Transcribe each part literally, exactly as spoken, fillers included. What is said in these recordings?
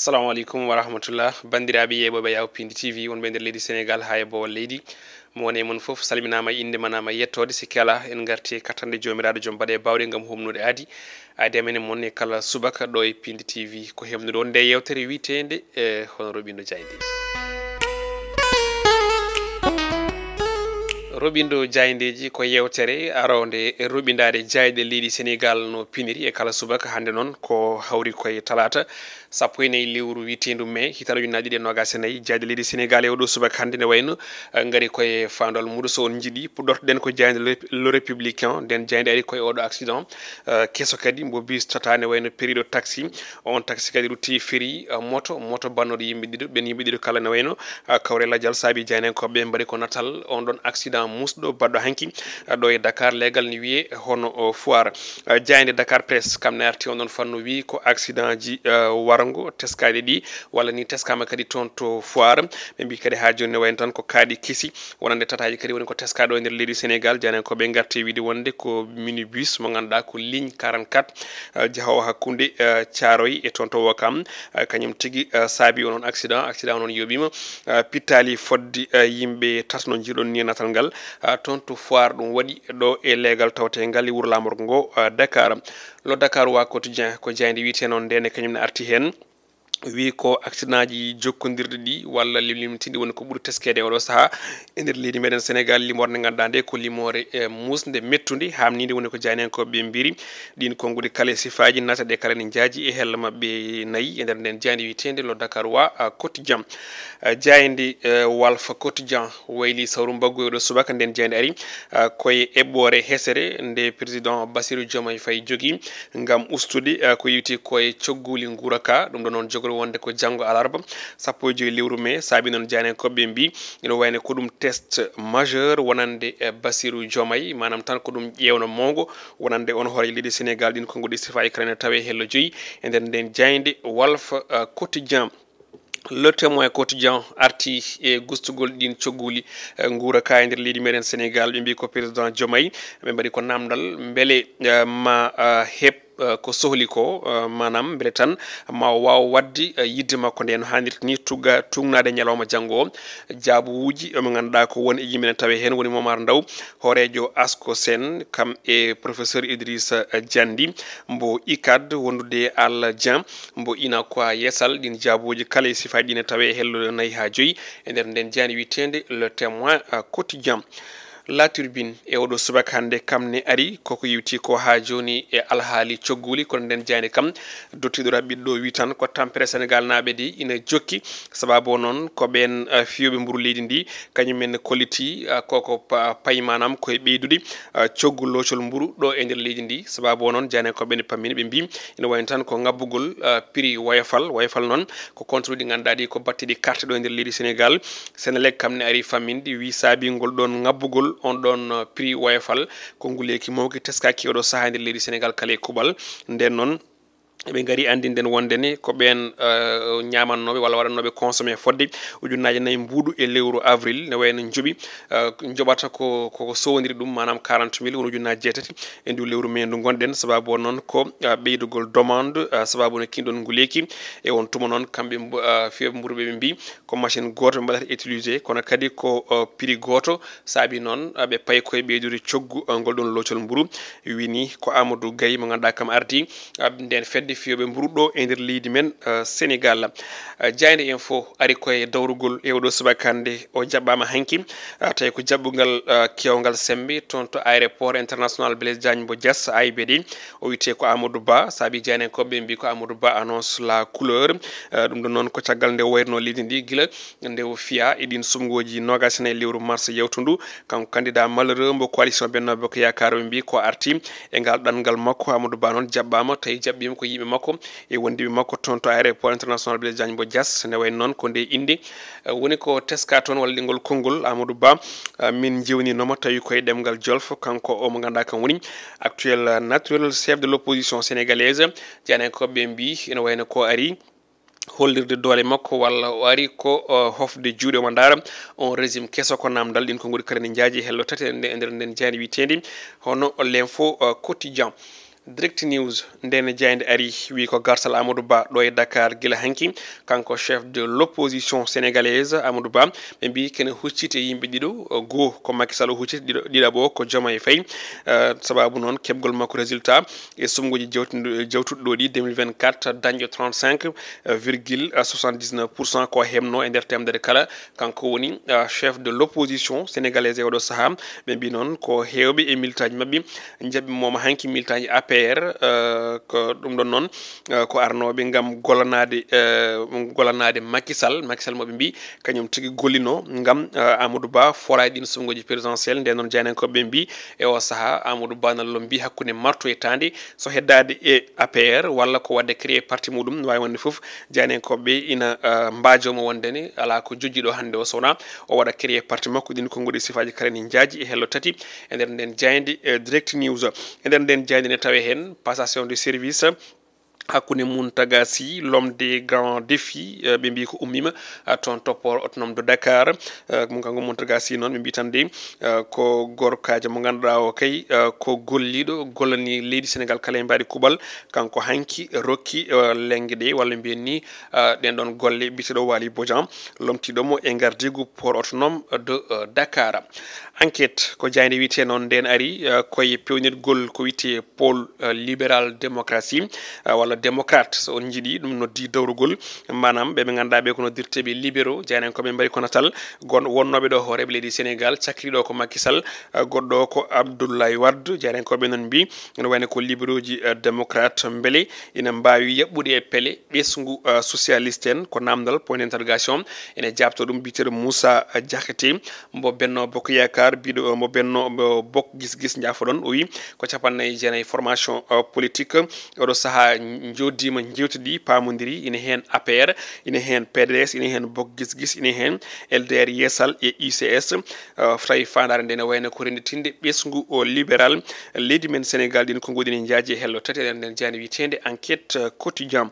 Assalamu aleykum wa rahmatullah. Banndiraaɓe yeeɓooɓe Yaw Pindi T V, wonɓe nder leydi Senegaal haa e boowal leydi. Mo woni e mon fof salminaama, innde ma naama, yettoode. Sikke alaa, en ngarti e kattanɗe Joomiraaɗo Joom Baɗe Baawɗe ngam humnude aadi. Aadi amen e mon e kala subaka ɗo e Pindi T V. Ko heɓnude on nde yeewtere wiyeteende, e, hono Roɓindo Jaayndeeji. Roɓindo Jaayndeeji ko yeewtere aroonde e roɓindaade jaayɗe leydi Senegaal no piniri e kala subaka. Hannde noon ko hawri koye talaata sappo e nayi lewru wiyeteendu mai, hitaande ujunnaji ɗiɗi e noogas e nayi. Jaayɗe leydi Senegaal e oɗo subaka hannde ne wayno, eh, ngari koye faandu almuudo. So on njiɗi, puɗɗortoɗen ko jaaynde Le, Le Républicain. Nden jaaynde ari koye oɗo accident, eh, keso kadi mbo bus Tata ne wayno periɗo taxi. On taxi kadi rutti feri, eh, moto, moto bannoɗo yimɓe ɗiɗo. Ɓen yimɓe ɗiɗo kala ne wayno, eh, kawre lajal saabi jaayndiyankooɓe ɓe mbaɗi ko natal on ɗon accident musɗo baɗɗo hanki, eh, ɗo e Dakar, leegal ne wiye hono, o, Foire. Eh, jaaynde Dakar Presse kam ne arti on ɗon fannu, wi ko accident ji, eh, warngo teskaaɗi ɗi, walla ni teskaama kadi toon to Foire. Ɓe mbi kadi haa jooni ne wayno tan ko kaaɗi kesi, wonande tataaji kadi woni ko teskaaɗo e nder leydi Senegaal. Jaayndiyankooɓe ngarti wiide wonde ko minibus mo ngannduɗaa ko ligne quarante-quatre, eh, jahoowo hakkunde, eh, Thiaroye e toon to Ouakam. Eh, kañum tigi, eh, saabi on ɗon accident. Accident on ɗon yooɓiima, eh, pittaali fodde, eh, yimɓe tato no njiiɗon ni e natal ngal, eh, toon to Foire. Ɗum waɗi ɗo e leegal tawteengal e wuro laamorgo ngo, eh, Dakar. Le Dakarois Quotidien ko jaaynde wiyetee noon nde ne kañum ne arti heen. Wi ko accident ji jokkondirɗi ɗi walla limlimtinɗi woni ko ɓuri teskeede oɗo sahaa e nder leydi meɗen Senegaal. Limoore nde ngannduɗaa nde ko limoore, eh, muusnde, mettunde, haamniinde, woni ko jaayndiyankooɓe ɓe mbiri. Ɗin konnguɗi kala e sifaaji, nata ɗe kala ne njaaji e helle maɓɓe nayi e nder nden jaaynde wiyeteende Le Dakarois, ah, Quotidien. Ah, jaaynde, eh, Walf Quotidien wayli sawru mbaggu e oɗo subaka. Nden jaaynde ari, ah, koye eɓɓoore hesere nde président Bassirou Diomaye Faye jogii ngam ustude, eh, ko yowiti koye cogguli nguura ka. Ɗum ɗo noon jogori wonde ko janngo alarba, sappo e joyi lewru mai. Saabi noon jaayndiyankooɓe ɓe mbi ina wayno ko ɗum test majeur wonande, eh, Bassirou Diomaye, maanaam tan ko ɗum ƴeewno mawngo wonande on hooreejo leydi Senegaal. Ɗin konnguɗi sifaaji kala ne tawe hello joyi e nder nden jaaynde Walf, eh, Quotidien. Le Témoin Quotidien arti e gustugol ɗin cogguli, eh, nguura ka e nder leydi meɗen Senegaal. Ɓe mbi ko président Diomaye, ɓe mbaɗi ko namdal mbele, eh, ma, eh, heɓ, eh, ko sohli ko, eh, maanaam mbele tan ma o waaw waɗde, eh, yiɗde makko nde no haanirta ni, tugga, tugnaade ñalawma janngo o. Jaabuwuuji, eh, mo ngannduɗaa ko won e yimɓe ne tawe heen, woni Momar Ndaw, hooreejo Asko Sen, kam e professeur Idrissa, eh, Diandi, mbo icad, wondude e Alla Dieng, mbo ina ko a yesal. Ɗin jaabuuji kala e sifaaji ɗi ne tawe e hello nayi haa joyi e nder nden jaaynde wiyeteende Le Témoin, eh, Quotidien. La Tribune e oɗo subaka hannde kam ne ari koko yewti ko haa jooni e alhaali cogguli, kono nden jaaynde kam dottiiɗo raɓɓiɗo ɗo wi tan ko tampere Senegaal naaɓe de ina jokki. Sababu o noon ko ɓeen, eh, fiyooɓe mburu leydi ndi, kañum en kolliti, eh, koko pa-, payi maanaam koye ɓeydude, eh, coggu loocol mburu ɗo e nder leydi ndi. Sababu o noon jaayndiyankooɓe ɓe ne pammini, ɓe mbi ina wayno tan ko ngabbugol, eh, prix woyofal. Woyofal noon ko contrat ɗi ngannduɗaa ɗi ko batteɗi carte ɗo e nder leydi Senegaal. Senelec kam ne ari famminde, wi saabingol ɗon ngabbugol on ɗon, uh, prix woyofal ko nguleeki mawki teskaaki oɗo sahaa e nder leydi Senegaal kala e kuuɓal. Nden noon, eɓe ngari anndinde en wonde ne ko ɓeen, uh, ñaamannooɓe walla waɗannooɓe consommé fodde ujunnaaje nayi mbuuɗu e lewru avril, ne wayno njoɓi, uh, njoɓata ko, ko, ko sowondiri ɗum, maanaam quarante mille, woni ujunnaaje jeetati e ndu lewru mai ndu ngonɗen. Sababu o noon ko, uh, ɓeydugol demande, uh, sababu no kinɗon nguleeki. E on tuma noon, kamɓe mbo-, uh, fiyooɓe mburu ɓe, ɓe mbi ko machine gooto ɓe mbaɗata utilisé, kono kadi ko, uh, prix gooto. Saabi noon, uh, ɓe payi koye ɓeydude coggu, uh, ngol ɗon loocol mburu. Wini ko Amadou Gaye mo ngannduɗaa kam ardi, uh, nden fedde fiyooɓe mburu ɗo e nder leydi men, uh, Senegaal. Uh, Jaaynde Info ari koye dawrugol e oɗo subaka hannde, o jaɓɓaama hanki, uh, tawi ko jaɓɓungal, uh, kewngal semmbe toon to aéroport international Blaise Diagne mbo Diass, A I B D. O wiyetee ko Amadou Ba, saabi jaayndiyankooɓe ɓe mbi ko Amadou Ba annonce la couleur. Eh, ɗum ɗon noon ko caggal nde o wayrino leydi ndi gila nde o fiya e ɗin suɓngooji noogas e nayi lewru mars yawtundu. Kanko candidat malheureux mbo coalition Benno Bokk Yaakaar, ɓe mbi ko arti e ngal ɗanngal makko. Amadou Ba noon jaɓɓaama, tawi jaɓɓiima ko yimɓe makko e wondiiɓe makko toon to aéroport international Blaise Diagne mbo Diass. Ne wayi noon ko nde innde, eh, woni ko teska toon walla ngol konngol Amadou Ba, eh, min njewninooma tawi koye ɗemngal Jolof, kanko o mo ngannduɗaa kam woni actuel, eh, naturel chef de l'opposition sénégalaise. Jaayndiyankooɓe ɓe mbi ene wayno ko ari hollirde doole makko walla o ari ko, eh, hofde juuɗe mo ndaara on régime keso, ko namdal. Ɗin konguɗi kala ne njaaji e hello tati e nder, e nder nden jaaynde wiyeteende hono L'Info, eh, Quotidien. Direct News, ndeen jaaynde ari, wi ko gartal Amadou Ba ɗo e Dakar gila hanki. Kanko chef de l'opposition sénégalaise, Amadou Ba, ɓe mbi kene hucciti e yimɓe ɗiɗo, goo ko Macky Sall o hucciti, ɗiɗo, ɗiɗaɓo ko Diomaye Faye. Eh, sababu noon keɓgol makko résultat e sumnguuji jawtu-, jawtuɗi ɗo ɗi deux mille vingt-quatre, dañɗo trente-cinq virgule soixante-dix-neuf pour cent, ko heɓno e nder teemedere kala. Kanko woni, ah, chef de l'opposition sénégalaise e oɗo sahaa. Ɓe mbi noon ko heewɓe e militaaji maɓɓe njaɓi mooma hanki, militaaji A P R, eh, ko ɗum ɗon noon, eh, ko arnooɓe ngam gollanaade, eh, gollanaade Macky Sall. Macky Sall mo ɓe mbi kañum tigi gollino ngam, eh, Amadou Ba foraade ɗiin sumnguuji présidentielle. Nden noon, jaayndiyankooɓe ɓe mbi e o sahaa Amadou Ba na lombi hakkunde marto e taande, so heddaade e A P R walla ko waɗde créer parti muɗum. No waawi wonde fof, jaayndiyankooɓe ɓe ina, ah, mbaajoo mo wonde ne alaa ko jojji ɗo hannde o, so wonaa o waɗa créer parti makko. Ɗiin konguɗi sifaaji kala ne njaaji e hello tati e nder nden jaaynde, eh, Direct News. E nder nden jaaynde ne tawe heen passation de service hakkunde Mountaga Sy, l'homme des grands défis, eh, ɓe mbi ko ummiima, ah, toon to port autonome de Dakar. Eh, mo kanko Mountaga Sy noon, ɓe mbi tan de, eh, ko gorkaajo mo ngannduɗaa o kay, eh, ko golliiɗo, gollani leydi Sénégal kala e mbaadi kuuɓal. Kanko hanki rokki, eh, lenge ɗe, walla mbiyen ni, eh, ɗen ɗon golle, biyeteeɗo Waly Bodian, lomtiiɗo mo e ngardiigu port autonome de, eh, Dakar. Enquête, ko jaaynde wiyetee noon nden ari, eh, koye peewnirgol ko wiyetee pôle, eh, libéral démocratie, eh, walla démocrate, so on njiɗi ɗum noddi dowrugol, maanaam ɓe ɓe ngannduɗaa ɓe ko noddirteeɓe libéraux. Jaayndiyankooɓe mbaɗi ko natal gon-, wonnooɓe ɗo hooreeɓe leydi Sénégal, cakkitiiɗo ko Macky Sall, eh, goɗɗo o ko Abdoulaye Wade. Jaayndiyankooɓe noon mbi, ene wayno ko libéraux ji, eh, démocrate, mbele ina mbaawi yaɓɓude e pele ɓesngu, eh, socialiste en? Ko naamndal, point d'interrogation, ene jaabtoo ɗum biyeteeɗo Moussa Diakhaté, mbo Benno Bokk Yaakaar, biɗo, mbo Benno, mbo Bokk Gis Gis, njaafoɗon, o wi ko capanɗe nayi e jeenayi formation, eh, politique. Oɗo sahaa njooɗdiima, njeewtidi, paamondiri, ina heen A P R, ina heen P D S, ina heen Bokk Gis Gis, ina heen L D R Yeesal e U C S. Eh, tawi faandaare nde ne wayno ko rennditinde ɓesngu o libéral leydi men Sénégal. Ɗiin konguɗi ne njaaji e hello tati e nder nden jaaynde wiyeteende Enquête, eh, Quotidien.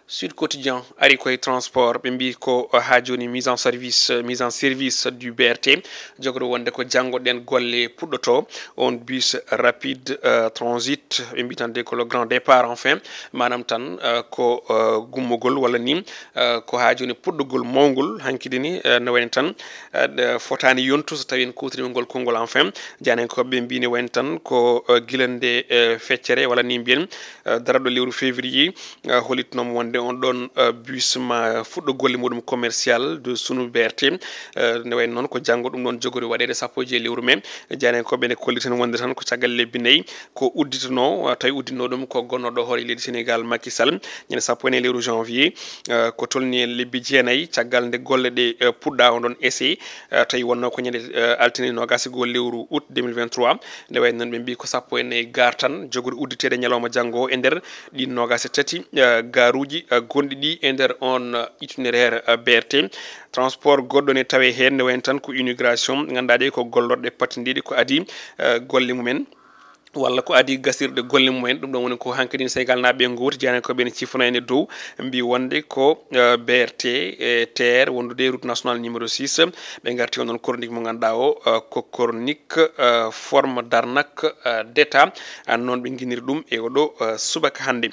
Sud Quotidien ari koye transport, ɓe mbi ko, eh, haa jooni mise en service, eh, mise en service du B R T, jogori wonde ko janngo ɗeen golle puɗɗoto. On bus rapide, eh, transit, ɓe mbi tan de ko le grand départ, enfin, maanaam tan, eh, ko, eh, gummogol walla ni, eh, ko haa jooni puɗɗogol mawngol. Hanki de ni, eh, ne wayno tan, eh, ɗe fotaani yontu so tawi en kuutorima ngol konngol, enfin. Jaayndiyankooɓe ɓe mbi ne wayno tan ko, eh, gila nde, eh, feccere walla ni mbiyen, eh, daraaɗo lewru février, eh, hollitnoo mo wonde on ɗon, eh, bus ma fuɗɗo golle muɗum commercial de sunu B R T. Eh, ne wayno noon ko janngo ɗum ɗon jogori waɗeede sappo e joy lewru mai. Jaayndiyankooɓe ne kolliti tan wonde tan ko caggal lebbi nayi ko udditunoo, eh, tawi udditnoo ɗum ko gonnooɗo hoore leydi Sénégal Macky Sall, ñande sappo e nayi lewru janvier, eh, ko tolni e lebbi jeenayi caggal nde golle ɗe, eh, puɗɗaa on ɗon essai, eh, tawi wonnoo ko ñande, eh, altine noogaas e goo lewru août deux mille vingt-trois. Nde wayno noon ɓe mbi ko sappo e nayi gaar tan jogori udditeede ñalawma janngo o e nder ɗin noogaas e tati, eh, gaaruuji, eh, gonɗi ɗi e nder on, eh, itinéraire, eh, B R T. Transport goɗɗo ne tawe heen, nde wayno tan ko inauguration, ngannduɗaa ɗe ko gollorɗe pattindiiɗe ko adii, eh, golle mumen, walla ko adii gasirɗe golle mumen. Ɗum ɗon woni ko hankadi Senegalnaaɓe ngooti, jaayndiyankooɓe ne cifona en e dow, mbi wonde ko, eh, B R T, eh, T E R, wondude e route nationale numéro six. Ɓe ngarti on ɗon chronique mo ngannduɗaa o, eh, ko chronique, eh, forme d'arnaque, eh, d'État. An noon ɓe nginiri ɗum e oɗo, eh, subaka hannde.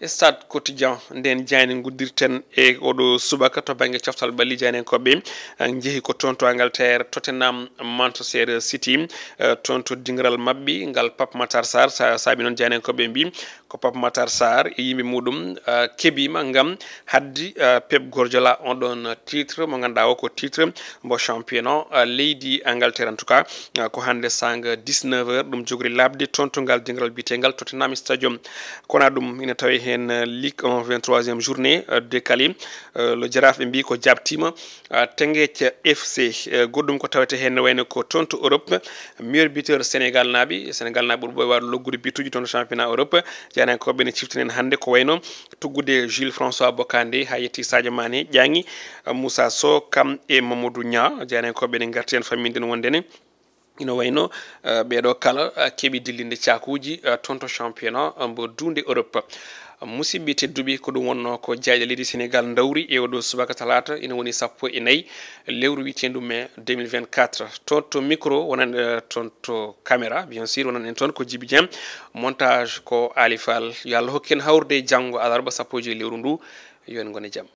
Stade Quotidien, nden jaaynde nguddirten e oɗo subaka to bannge coftal ɓalli. Jaayndiyankooɓe, eh, njehi ko toon to Angleterre, Tottenham, Manchester City, eh, toon to dingiral maɓɓe ngal Pape Matar Sarr. Sa-, saabi noon jaayndiyankooɓe mbi ko Pape Matar Sarr e yimɓe muɗum, eh, keɓiima ngam haddi, eh, Pep Guardiola on ɗon titre mo ngannduɗaa o ko titre mbo championnat, eh, leydi Angleterre. En tout cas, eh, ko hannde saanga dix-neuf heures ɗum jogori laaɓde toon to ngal dingiral biyetengal Tottenham Stadium. Kono ɗum ina tawe heen, eh, Ligue un vingt-troisième journée, eh, décalée. Eh, Le Jaraaf ɓe mbi ko jaabtiima, eh, Teungueth F C. Eh, goɗɗum ko tawete heen ne wayno ko toon to Europe, meilleur buteur Senegalnaaɓe, Senegalnaaɓe ɓuri ɓooy waawde loggude bituuji toon to championnat Europe. Jaayndiyankooɓe ne ciftinen hannde ko wayno tuggude Jules François Bocandé haa yetti Sadio Mané, ƴaŋi, eh, Moussa Sow, kam e Mamadou Niang. Jaayndiyankooɓe ne ngarti en famminde en wonde ne ina wayno, eh, ɓeeɗo kala, eh, keɓi dillinde caakuuji, eh, toon to championnat, eh, mbo duunde Europe. Musidɓe tedduɓe, ko ɗum wonnoo ko jaaƴe leydi Senegaal ndawri e oɗo subaka talaata, ina woni sappo e nayi lewru wiyeteendu mai deux mille vingt-quatre. Toon to micro wonan, eh, toon to caméra, bien sûr, wonan en toon ko Djiby Dieng, montage ko Ali Fall. Yo Allah hokku en hawrude janngo alarba sappo e joy lewru ndu. Yo en ngon e jam.